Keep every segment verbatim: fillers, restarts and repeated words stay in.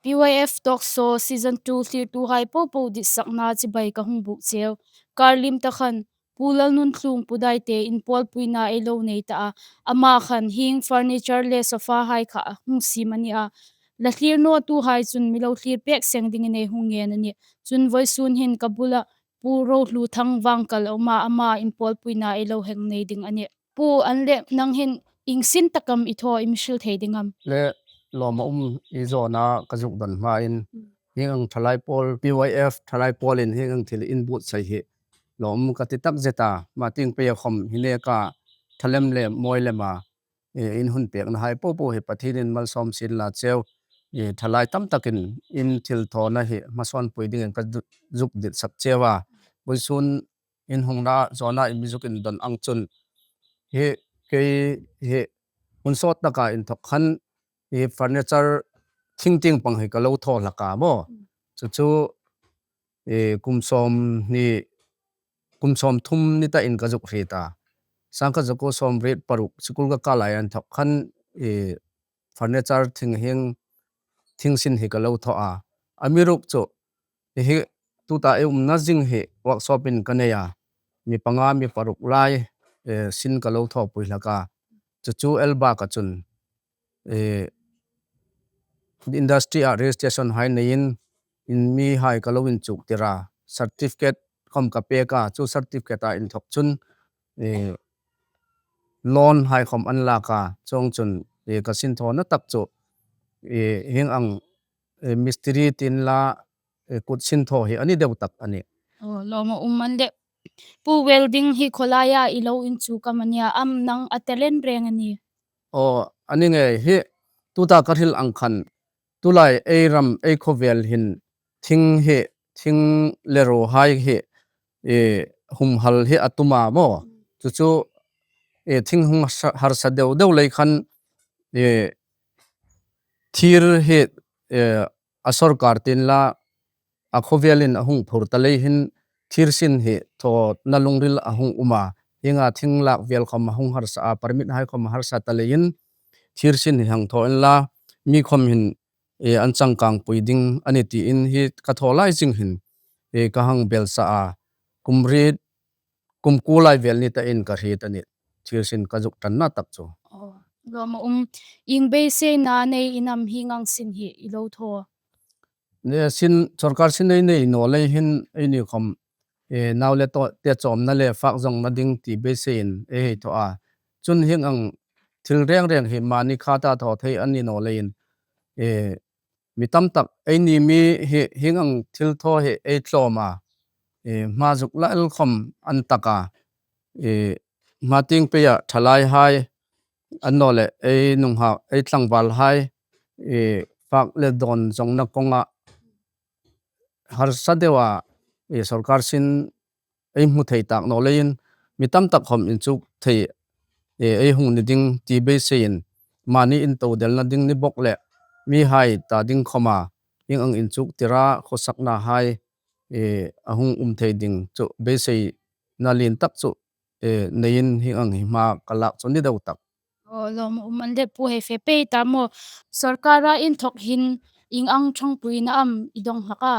P Y F Talk Show Season two thlirtuhai popo ditsakna chibai ka hung buk cheu. Kar lim ta khan, Pu Lalnunthlung Pu Daite inpawlpuina ei lo nei ta a. Ama khan hieng furniture le sofa hai kha a hung siem a ni a. La thlir nawtuhai chun mi lo thlir pek seng dingin ei hung ngen a nih. Chun vawisun hin ka bula Pu Rohluthang Vangkal a um a, ama inpawlpuina ei lo hang nei ding a nih. Pu, an leh nang hin ieng sin tak am i thaw i mi hril thei ding am? Le, lawm a um, i zawna ka zuk don hmain, Mm. hieng ang thalai pawl, P Y F thalai pawlin hieng ang thil in buotsai hi lawm ka ti takzet a, hma tieng peia khom hi neka tha lem le mawi lema, e, in hun peknahai popo hi Pathienin malsawm sien la cheu, e, thalai tam takin in thil thawna hi hmasawnpui dingin ka zu-, zuk ditsak cheu a. Vawisun in hungna zawna i mi zuk indon ang chun, hi kei hi hun sawt taka inthok khan hi furniture thing tieng pang hi ka lo thaw hlak a maw. Mm. Chu chu, e, kum sawm ni, kum sawm thum ni ta in ka zuk hriet a. Sangkhat zakuo sawmriet paruk sikul ka kal lai inthok khan, e, furniture thing hieng, thing sin hi ka lo thaw a. Amiruokchu, hi tuta ei umna zing hi workshop-in ka nei a. Mi panga, mi paruk lai, e, sin ka lo thawpui hlak a. Chu chu el bak a chun, e, industry-a registration hai neiin, in mihai ka lo inchuktir a. Certificate khom ka pek a, chu certificate-a inthok chun, e, loan hai khom an lak a, chuongchun, e, ka sin thawna tak chu, e, hieng ang, e, mistiri tin la, e, kut sin thaw hi a ni deu tak a nih. Aw, lawm a um. An leh Pu, welding hi khawlaia i lo inchuk am a nia, am nang a talent reng a nih? Aw, a ni ngei, hi tuta ka hril ang khan, tulai ei ram, ei khawvel hin thing hi, thing le ruo hai hi, e, humhal hi a tum a maw. Chu chu, e, thing hung harsa, harsa deu deu lei khan, e, thir hi, e, a sawrkar tin la, a khawvelin a hung phur ta lei hin thir sin hi thawna lungril a hung um a. Hienga thing lak vel khom a hung harsa a, permit hai khom a harsa ta leiin thir sin hi hang thaw inla, mi khom hin, e, an changkangpui ding a nih tiin hi ka thaw lai zing hin, e, ka hang belsa a. Kum riet, kum kuo lai vel ni ta in ka hriet a nih, thir sin ka zuk ṭanna tak chu. Aw, lawm a um. Ieng beiseina nei in am hieng ang sin hi i lo thaw? Ne, sin, sawrkar sin ei nei naw lei hin eini khom, e, nau le taw, te chawmna le fak zawngna ding ti beiseiin ei hei thaw a. Chun hieng ang thil reng reng hi mani khata thaw thei a ni naw leiin, e, mi tam tak eini mi hi hieng ang thil thaw hi ei tlawm a, e, hma zuk la el khom an tak a, e, hma tieng peia thalai hai an naw leh ei nunghak, ei tlangval hai, e, fak le dawn zawngna kawnga harsa deu a, e, sawrkar sin ei hmu thei tak naw leiin mi tam tak khom inchuk thei, e, ei hung ni ding ti beiseiin mani intodelna ding ni bawk leh mihai ta ding khoma hieng ang inchuktir a khawsakna hai, e, a hung um thei ding chu beiseina lien tak chu, e, neiin hieng ang hi hma ka lak chu ni deu tak. Aw, lawm a um. An leh Pu, hei fe pei ta maw, sawrkara inthok hin ieng ang ṭhangpuina am i dong hlak a?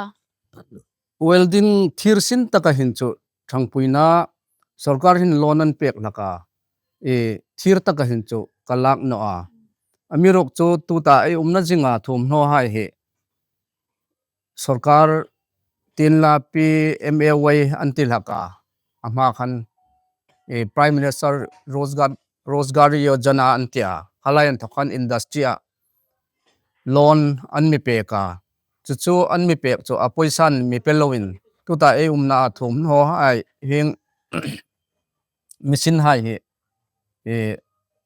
Welding thir sin taka hin chu ṭhangpuina sawrkar hin loan an pek hlak a, e, thir taka hin chu ka lak naw a. Amiruokchu tuta ei umna zinga thuomhnaw hai hi sawrkar tin la P M A Y an ti hlak a, a hma khan, e, Prime Minister Rozgar, Rozgar Yojana an ti a, khalai inthok khan industry-a loan an mi pek a. Chu chu an mi pek chu a poisan mi pe loin, tuta ei umna a thuomhnaw hai hieng machine hai hi, e,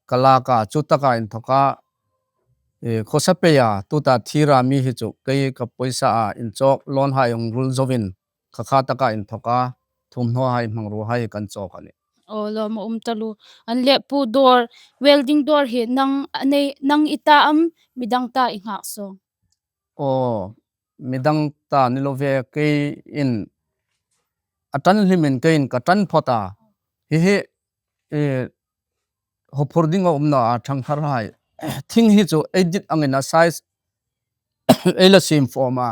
ka lak a, chu taka inthoka, e, khawsa peia tuta thira mi hi chu kei ka poisa a inchawk loan hai hung rul zoin, kha kha taka inthoka thuomhnaw hai hmangruo hai kan chawk a nih. Aw, lawm a um taluo. An leh Pu, dawr, welding dawr hi nang a nei, nang i ta am, midang ta i nghak sawng? Aw, midang ta ni lo ve, keiin a ṭan hlimin keiin ka ṭan phawt a. Hi hi, e, haw phur ding a um naw a, ṭhangthar hai. Thing hi chu ei dit angin a size ei la siem fawm a,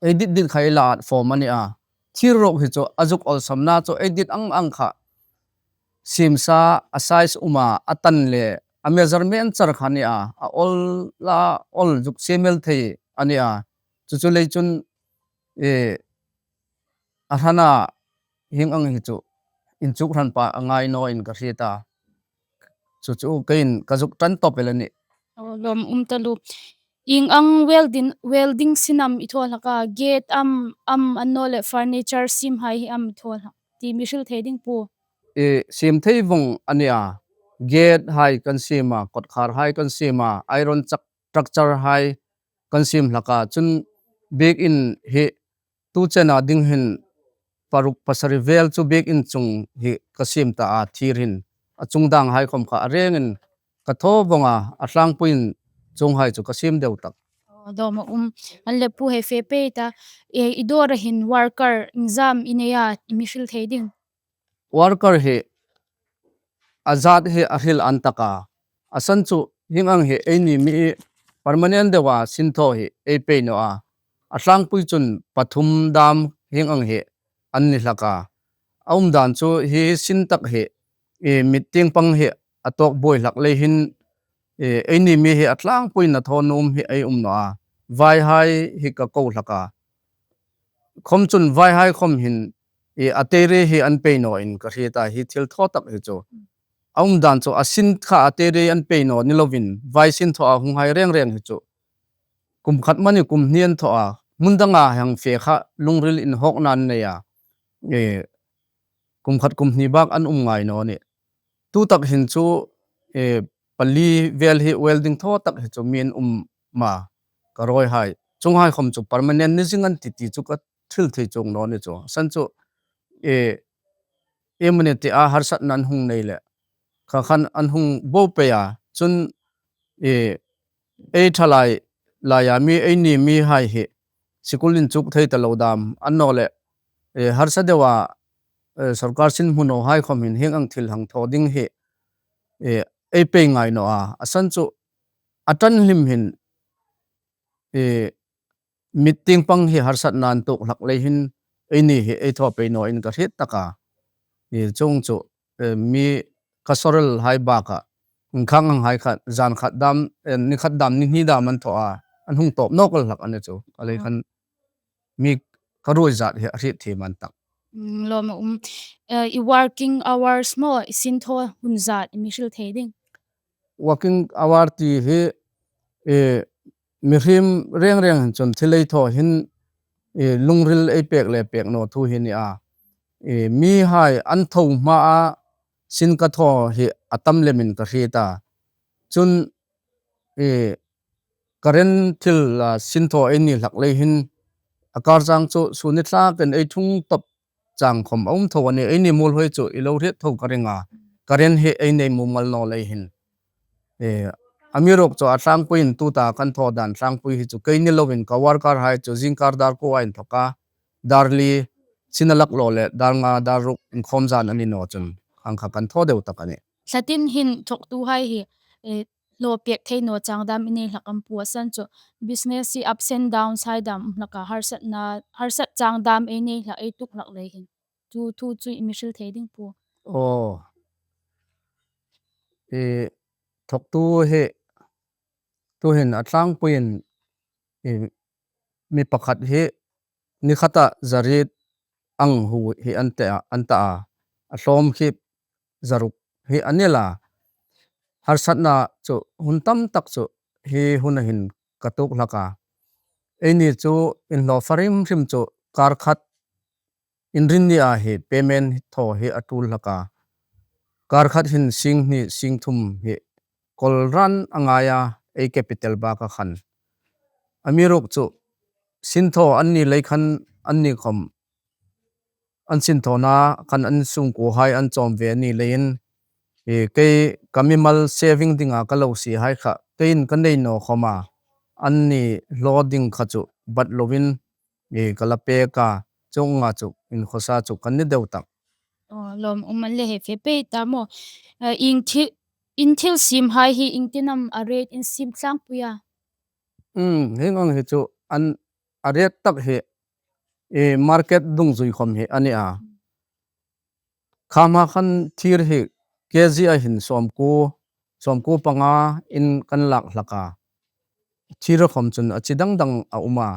ei dit dit kha ei la at fawm a ni a. Thir ruok hi chu a zuk awlsamna chu ei dit ang ang kha siem sa, a size um a, a tan le a measurement char kha ni a, a awl la awl zuk siem el thei a ni a. Chu chu lei chun, e, a hrana hieng ang hi chu inchuk hran pha a ngai naw in ka hriet a. Chu chu keiin ka zuk ṭan tawp el a nih. Aw, lawm um taluo. Ieng ang welding, welding sin am i thaw hlak a, gate am, am annawleh furniture siem hai hi am i thaw hlak ti mi hril thei ding, Pu? E, siem thei vawng a ni a. Gate hai kan siem a, kawtkhar hai kan siem a, iron chak-, structure hai kan siem hlak a. Chun biekin hi tu chena ding hin paruk pasari vel chu biekin chung hi ka siem ta a, thir hin. A chung dang hai khawm kha a rengin ka thaw vawng a, a tlangpuiin chuong hai chu ka siem deu tak. Aw, lawm a um. An le Pu, hei fe pei ta, e, i dawra hin worker iengzam i nei a, i mi hril thei ding? Worker hi a zat hi a hril an tak a. A san chu hieng ang hi eini mi permanent deua sin thaw hi ei pei naw a. A tlangpui chun pathum dam hieng ang hi an ni hlak a. A umdan chu hi sin tak hi, e, mit tieng pang hi a tawk buoi hlak lei hin, e, eini mi hi a tlangpuiin a thaw nuom hi ei um naw a. Vai hai hi ka ko hlak a. Khawm chun vai hai khawm hin, e, a tei rei hi an pei naw in ka hriet a, hi thil thaw tak hi chu. A umdan chu a sin kha a tei rei an pei naw ni lovin, vai sin thaw a hung hai reng reng hi chu kum khat mani kum hni an thaw a, hmun danga hang fe kha lungril inhawkna an nei a. E, kum khat kum hni bak an um ngai naw nih. Tu tak hin chu, e, pali vel hi welding thaw tak hi chu mi an um ma ka rawi hai. Chuong hai khawm chu permanent ni zing an ti ti chu ka hril thei chuong naw ni chu. A san chu, e, e mani ti a harsatna an hung nei le kha khan an hung bo pei a. Chun, e, ei thalai laia mi, eini mi hai hi sikul inchuk thei ta lo dam annawleh, e, harsa deua, e, sorkar sin hmu naw hai khawm hin hieng ang thil hang thaw ding hi, e, ei pei ngai naw a. A san chu a ṭan hlim hin, e, mit tieng pang hi harsatna an tuok hlak lei hin eini hi ei thaw pei naw in ka hriet tak a. E, chuong chu, e, mi ka sorel hai baka, inkhang ang hai kha, zan khat dam, e, ni khat dam, ni hni dam an thaw a, an hung tawp nawk el hlak a ni chu. A lei khan mi ka ruoi zat hi a hriet thiem an tak. Mm, lawm a um. E, i working hours maw, i sin thaw hun zat i mi hril thei ding? Working hour ti hi, e, mihriem reng reng hin chun thil ei thaw hin, e, lungril ei pek le pek naw thu hi ni a. E, mi hai an tho hma a sin ka thaw hi a tam lemin ka hriet a. Chun, e, current thil, a, sin thaw ei ni hlak lei hin a kar chang chu sun ni tlakin ei thung tawp chang khawm a um tho a nih. Eini muolhoi chu i lo hriet tho ka ring a. Current hi ei nei mumal naw lei hin. E, amiruokchu a tlangpuiin tuta kan thaw dan tlangpui hi chu kei ni lovin ka worker hai chu zingkar dar kuo a inthawka dar li, sin a laklaw le dar nga, dar ruk inkhawm zan a ni naw chun ang kha kan thaw deu tak a nih. Hlatin hin thawktu hai hi, e, hlaw pek thei naw chang dam i nei hlak am, Pu? A san chu business hi ups and downs hai dam hlak a, harsatna, harsat chang dam ei nei hlak, ei tuok hlak lei hin. Chu thu chu i mi hril thei ding, Pu? Aw. E, thawktu hi, tuhin a tlangpuiin, e, mi pakhat hi ni khata zariet ang hu hi an ta a, an ta a. A hlawm khi zaruk hi a ni a. Harsatna chu hun tam tak chu hi huna hin ka tuok hlak a. Eini chu inhlaw fak hrim hrim chu kar khat Inrinni a hi payment thaw hi a tul hlak a. Kar khat hin sing hni sing thum hi kawl ran a ngai a, ei capital baka khan. Amiruokchu sin thaw an ni lei khan an ni khawm, an sin thawna khan an sungkuo hai an chawm ve a ni leiin, e, kei ka mimal saving dinga ka lo sie hai kha, keiin ka nei naw khawma an ni hlaw ding kha chu bat lovin, e, ka la pek a, chuonga chu inkhawsa chu kan ni deu tak. Aw, lawm um a le, he fe pei ta maw. E, ieng thi-, in thil siem hai hi ieng tin am a rate in siem tlangpui a? Hmm, hieng ang hi chu an a rate tak hi, e, market dungzui khawm hi a ni a. Khama khan thir hi kg a hin sawmkuo, sawmkuo panga in kan lak hlak a. Thir khawm chun a chi dang dang a um a.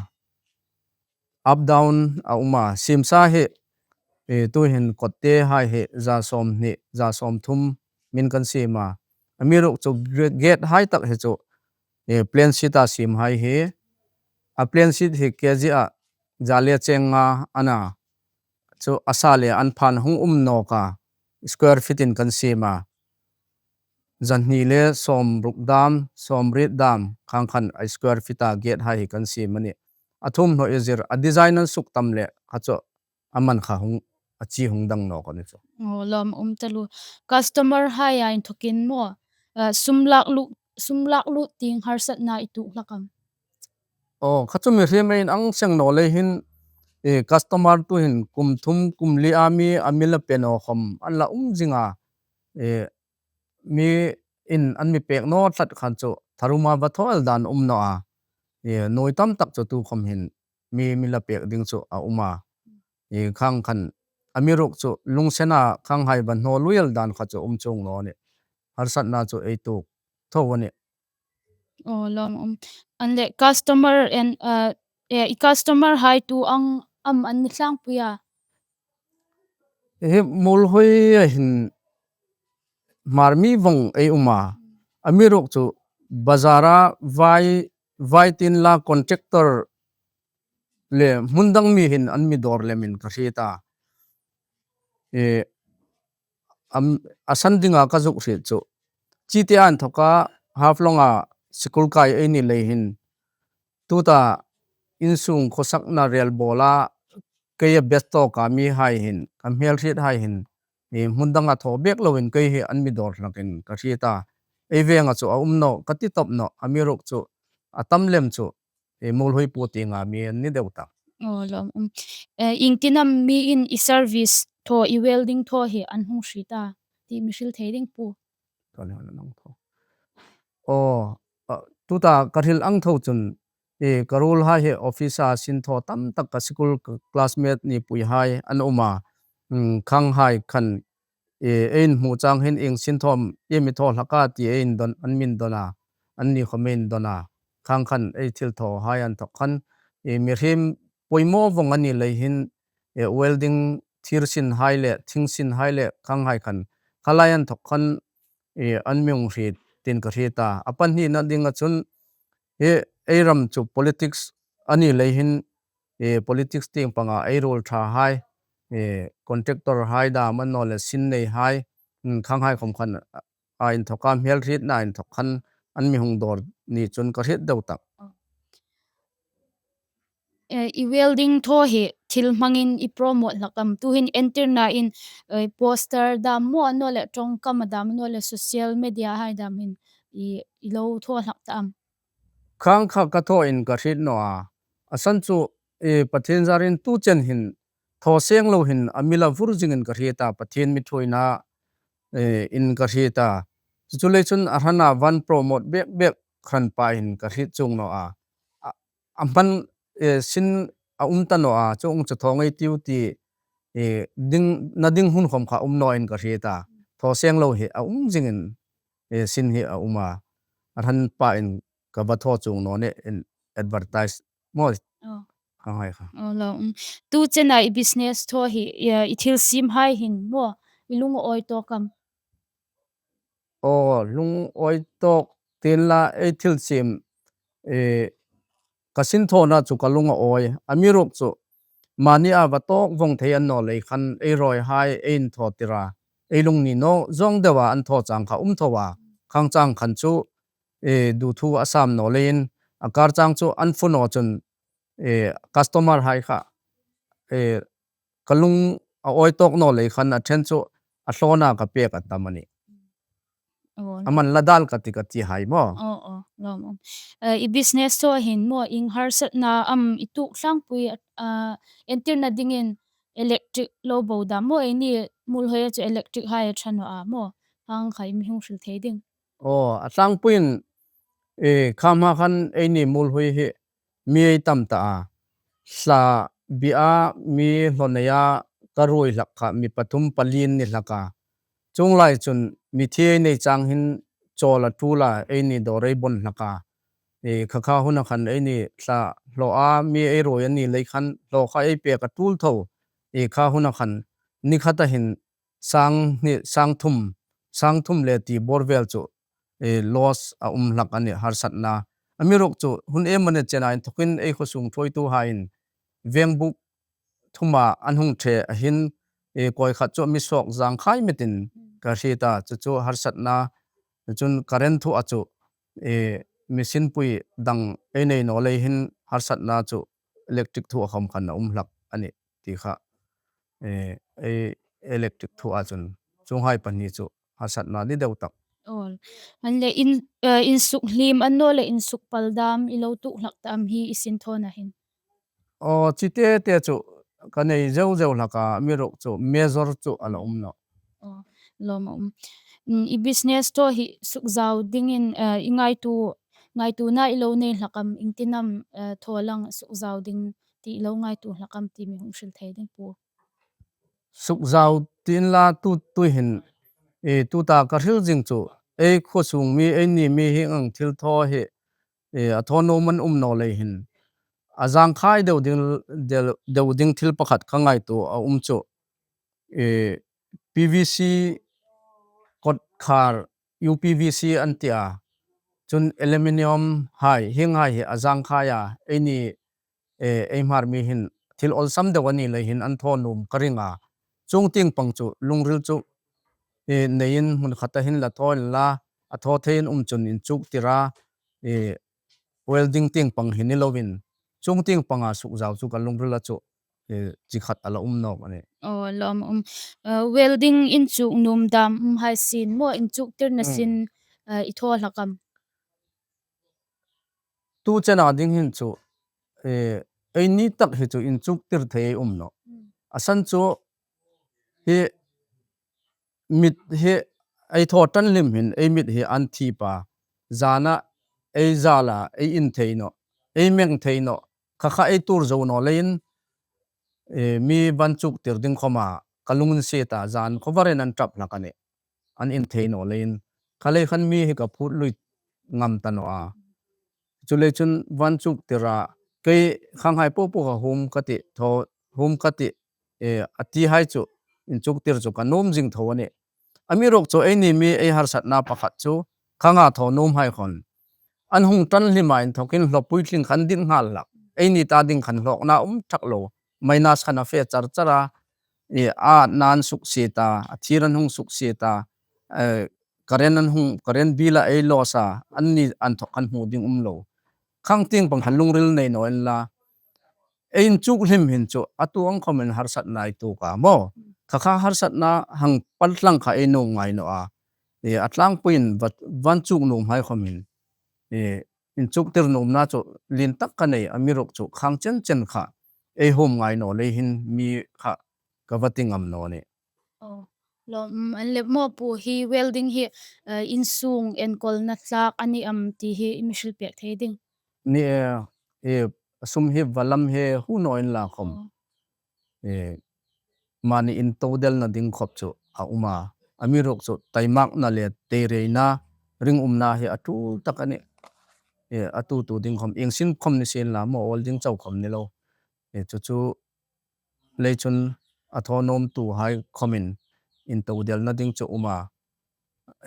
Up down a um a. Siemsa hi, e, tuhin kotte hai hi za sawmhni, za sawmthum min kan siem a. Amiruokchu gre-, gate hai tak hi chu, e, plain sheet a siem hai hi. A plain sheet hi kg a za le cheng nga a na. Chu a sa le an phan hung um nawk a, square feet in kan siem a. Zahni le sawmruk dam, sawmriet dam, khang khan a square feet a gate hai hi kan siem a nih. A thum hnawh i zir, a design an suk tam le, kha chu a man kha hung, a chi hung dang nawk a ni chu. Aw, lawm um taluo. Customer hai a inthokin maw, a, sum lak lut, sum lak lut ding harsatna i tuok hlak am? Aw, kha chu mihriem ei inang seng naw lei hin, e, customer tuhin kum thum, kum li a mi, a mi la pe naw khawm an la um zing a. E, mi in an mi pek naw tlat khan chu tharum a va thaw el dan um naw a. E, nuoi tam tak chu tu khawm hin mi, mi la pek ding chu a um a. E, khang khan amiruokchu lungsen a khang hai va hnaw lui el dan kha chu um chuong naw nih. Harsatna chu ei tuok tho a nih. Aw, lawm um. An le customer en, a, e, i customer hai tu ang am an ni tlangpui a? Hi Muolhoi a hin Hmar mi vawng ei um a. Amiruokchu bazar a vai, vai tin la contractor le hmun dang mi hin an mi dawr lemin ka hriet a. E, am, a san dinga ka zuk hriet chu, chite a inthoka Haflong a school kai ei ni lei hin, tuta insung khawsakna rel bawla kei a best tawka mi hai hin, ka hmel hriet hai hin, e, hmun danga thaw bek loin kei hi an mi dawr hlakin ka hriet a. Ei venga chu a um naw ka ti tawp naw, amiruokchu a tam lem chu, e, Muolhoi pu tienga mi an ni deu ta. Aw, lawm um. E, iengtin am mi in i service thaw, i welding thaw hi an hung hriet a, ti mi hril thei ding pu? Thaw le an hung thaw. Aw, a, tuta ka hril ang tho chun, e, ka ruol hai hi office a sin thaw tam tak ka school classmate ni pui hai an um a. Mm, khang hai khan, e, ei inhmu chang hin ieng sin thaw am i mi thaw hlak a ti ei indon, an mi indon a, anni khawm ei indon a. Khang khan ei thil thaw hai inthok khan, e, mihriem poimaw vawng a ni lei hin, e, welding thir sin hai le, thing sin hai le, khang hai khan, kha lai inthok khan, e, an mi hung hriet tin ka hriet a. A pahnina dinga chun, e, ei ram chu politics a ni lei hin, e, politics tieng panga ei ruol tha hai, e, contractor hai dam a naw le sin nei hai, mm, khang hai khawm khan a, a inthoka hmel hrietna inthok khan an mi hung dawr ni chun ka hriet deu tak. E, i welding thaw hi thil hmangin i promote hlak am? Tuhin entirna in, e, poster dam maw a naw le ṭawngkam a dam a naw le social media hai dam hin i, i lo thaw hlak ta am? Khang kha ka thaw in ka hriet naw a. A san chu, e, Pathien zarin tu chen hin thaw seng lo hin a mi la vur zingin ka hriet a, Pathien mi thuoina, e, in ka hriet a. Chu chu lei chun a hrana van promote bek bek hranpa hin ka hriet chuong naw a. A, a hman, e, sin a um ta naw a, chuong chu thaw ngei tiu ti, e, ding, na ding hun khawm kha um naw in ka hriet a. Thaw seng lo hi a um zingin, e, sin hi a um a. A hranpa in ka va thaw chuong naw nih in advertise maw. Aw. Khang hai kha. Aw, lawm um. Tu chena i business thaw hi, e, i thil siem hai hin maw, i lung a awi tawk am? Aw, lung awi tawk tien la ei thil siem, e, ka sin thawna chu ka lung a awi. Amiruokchu, mani a va tawk vawng thei a naw lei khan ei rawi hai ei inthaw tir a. Ei lung ni naw zawng deu a an thaw chang kha um tho a. Khang chang khan chu, e, duthuk a sam naw leiin, a kar chang chu an fu naw chun, e, customer hai kha, e, ka lung a awi tawk naw lei khan a ṭhen chu a hlawna ka pek a tam a nih. Aw. A man la dal ka ti ka ti hai maw. Aw, aw, lawm um. E, i business thaw hin maw, ieng harsatna am i tuok tlangpui, a, entirna dingin electric lo bo dam maw, eini Muolhoi a chu electric hai a ṭha naw a maw. Hang kha i mi hung hril thei ding. Aw, a tlangpuiin E, kha hma khan eini Muolhui hi mi ei tam ta a. Hla bia mi hlaw neia ka ruoi hlak kha mi pathum pali an ni hlak a. Chuong lai chun mithi ei nei chang hin chawl a ṭul a, eini dawr ei bon hlak a. E, kha kha huna khan eini hla hlaw a mi ei ruoi a ni lei khan hlaw kha ei pek a ṭul tho. E, kha huna khan ni khata hin sang hni, sang thum, sang thum le ti bawr vel chu, e, loss a um hlak a nih harsatna. Amiruokchu hun emanih chena inthokin ei khawsung thuoituhaiin vengbuk thuma an hung ṭhe a hin, e, kawi khat chu mi suok zangkhai metin ka hriet a, chu chu harsatna. Chun current thua chu, e, machine pui dang ei nei naw lei hin harsatna chu electric thua khawm khan a um hlak a nih ti kha. E, ei electric thua chun chuonghai pahni chu harsatna ni deu tak. Aw. An le in, eh, insukhliem an naw le insukpal dam i lo tuok hlak ta am hi i sinthawna hin? Aw, chite te chu ka nei zeu zeu hlak a, amiruokchu major chu a la um nawh. Aw, lawm a um. Mm, i business thaw hi sukzau dingin, eh, i ngaituo, ngaituona i lo nei hlak am, iengtin am, eh, thaw lang sukzau ding ti i lo ngaituo hlak am ti mi hung hril thei ding, Pu. Sukzau ti inla tu, tu hin, e, tuta ka hril zing chu, ei khawsung mi, eini mi hieng ang thil thaw hi, e, a thaw nuom an um naw lei hin a zangkhai deu ding, deu, deu ding thil pakhat ka ngaituo a um chu, e, P V C kotkhar, U P V C an ti a. Chun aluminium hai, hienghai hi a zangkhai a, eini, e, ei Hmar mi hin thil awlsam deu a ni lei hin an thaw nuom ka ring a. Chuong tieng pang chu lungril chu, e, neiin hmun khata hin la thaw inla, a thaw theiin um chun inchuktir a, e, welding tieng pang hi ni loin, chuong tieng panga sukzau chu ka lungrila chu, e, chi khat a la um nawk a nih. Aw, lawm a um. Eh, welding inchuk nuom dam umhai sien maw, inchuktirna sien, eh, i thaw hlak am? Tu chena ding hin chu, e, eini tak hi chu inchuktir thei um nawh. Mm. A san chu hi mit hi ei thaw ṭan hlim hin ei mit hi an thip a. Zana ei zal a, ei in thei nawh, ei meng thei nawh. Kha kha ei tuor zo naw leiin, e, mi van chuktir ding khawma ka lunginsiet a, zan khawvarin an ṭap hlak a nih. An in thei naw leiin. Kha lei khan mi hi ka phut lui ngam ta naw a. Chuleiin chun van chuktir a, kei khanghai popo kha hum ka ti, thaw hum ka ti, e, a tihai chu inchuktir chu ka nuom zing tho a nih. Amiruokchu eini mi ei harsatna pakhat chu khanga thaw nuomhai khawm an hung ṭan hlima inthokin hlaw puitling khan dit nghal hlak. Eini ta ding khan hlawkna um ṭhak lo. Minus khan a fe char char a, e, a atna an suksiet a, a thir an hung suksiet a, e, current an hung, current bill a ei loss a, anni an thawk khan hmu ding um lo. Khang tieng pang khan lungril nei naw inla, ei inchuk hlim hin chu a tu ang khawmin harsatna ei tuok a maw. Kha kha harsatna hang pal tlang kha ei nuom ngai naw a. E, a tlangpuiin va, van chuk nuomhai khawmin, e, inchuktir nuomna chu lien tak ka nei, amiruokchu khang chen chen kha ei hum ngai naw lei hin mi kha ka va ti ngam naw a nih. Aw, lawm, mm, an le maw Pu, hi welding hi, eh, insung enkawlna tlak a ni am ti hi i mi hril pek thei ding? Ni e, e, sum hi va lam hi hu naw inla khawm. Aw. E, mani intodelna ding khawp chu a um a. Amiruokchu taimakna le teireina, ringumna hi a ṭul tak a nih. E, a tu tu ding khawm, ieng sin khawm ni sienla maw, awl ding chau khawm ni lo. E, chu chu lei chun a thaw nuomtuhai khawmin intodelna ding chu um a.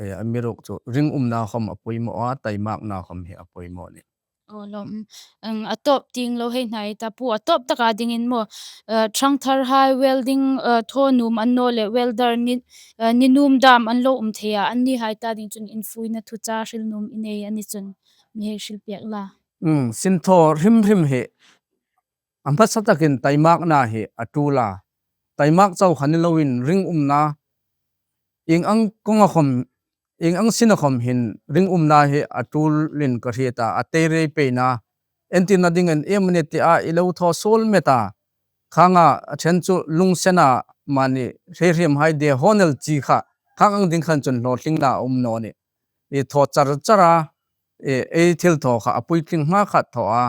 E, amiruokchu ringumna khawm a poimaw a, taimakna khawm hi a poimaw a nih. Aw, lawm. Ang, a tawp tieng lo hei hnai ta Pu, a tawp taka dingin maw, eh, ṭhangtharhai welding, eh, thaw nuom an naw le welder ni, eh, ni nuom dam an lo um thei a, annihai ta ding chun infuina thucha hril nuom i nei a ni chun mi hei hril pek la. Mm, sinthaw hrim hrim hi a hmasa takin taimakna hi a ṭul a. Taimak chau kha ni loin ringumna, ieng ang kawnga khawm, ieng ang sina khawm hin ringumna hi a ṭulin ka hriet a, a teirei peina. Entirna dingin iem a ni ti a i lo thaw suol met a. Khanga a ṭhen chu lungsena mani hrehremhai de hawn el chi kha, khang ang ding khan chun hlawtlingna a um naw a nih. I thaw char char a, e, ei thilthaw kha a puitling hma khat thaw a,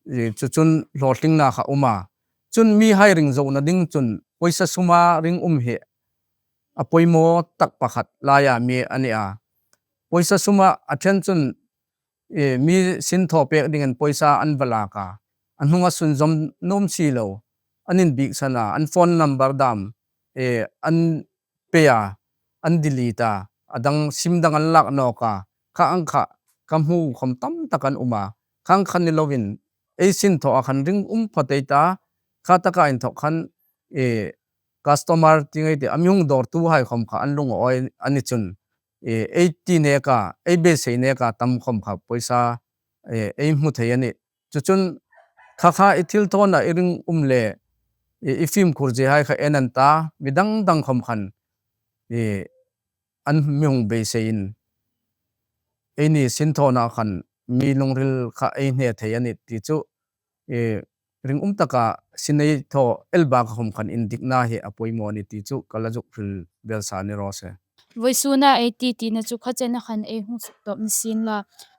e, chu chun hlawtlingna kha um a. Chun mihai ring zona ding chun poisa suma ring um hi a poimaw tak pakhat laia mi a ni a. Poisa suma a ṭhen chun, e, mi sinthaw pek dingin poisa an va lak a. A hnunga sunzawm nuom si lo, an inbiksan a, an phone number dam, e, an pe a, an delete a, a dang sim dang an lak nawk a, kha ang kha ka hmu khawm tam tak an um a, kha ang kha ni lovin, ei sinthaw a khan ring um phawt ei ta, kha taka inthawk khan, e, customer ti ngai ti, a mi hung dawrtuhai khawm kha an lungawi a ni chun, e, ei ti neka, ei beisei neka tam khawm kha poisa, e, ei hmu thei a nih. Chu chun kha kha i thilthawna i ring um le, e, i fimkhur ziehai kha en an ta, mi dang dang khawm khan, e, an mi hung beiseiin, eini sinthawna khan mi lungril kha ei hne thei a nih ti chu, e, ring um taka sinthawna el bak khawm khan indikna hi a poimaw a nih ti chu ka la zuk hril belsa ni raw se. Vawisuna ei ti tina chu kha chena khan ei hung suk tawp ni sien la.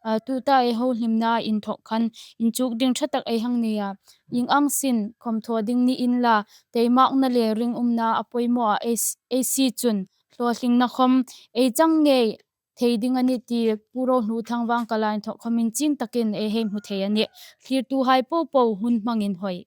A, tuta ei hohlimna inthawk khan inchuk ding ṭha tak ei hang nei a. Ieng ang sin khawm thaw ding ni inla, taimakna le ring umna a poimaw a ei s-, ei si chun hlawtlingna khawm ei chang ngei thei ding a nih ti Pu Rohlu Thangvang kala inthawk khawm inching takin ei hei hmu thei a nih. Thlirtuhai popo hun hmangin hoi.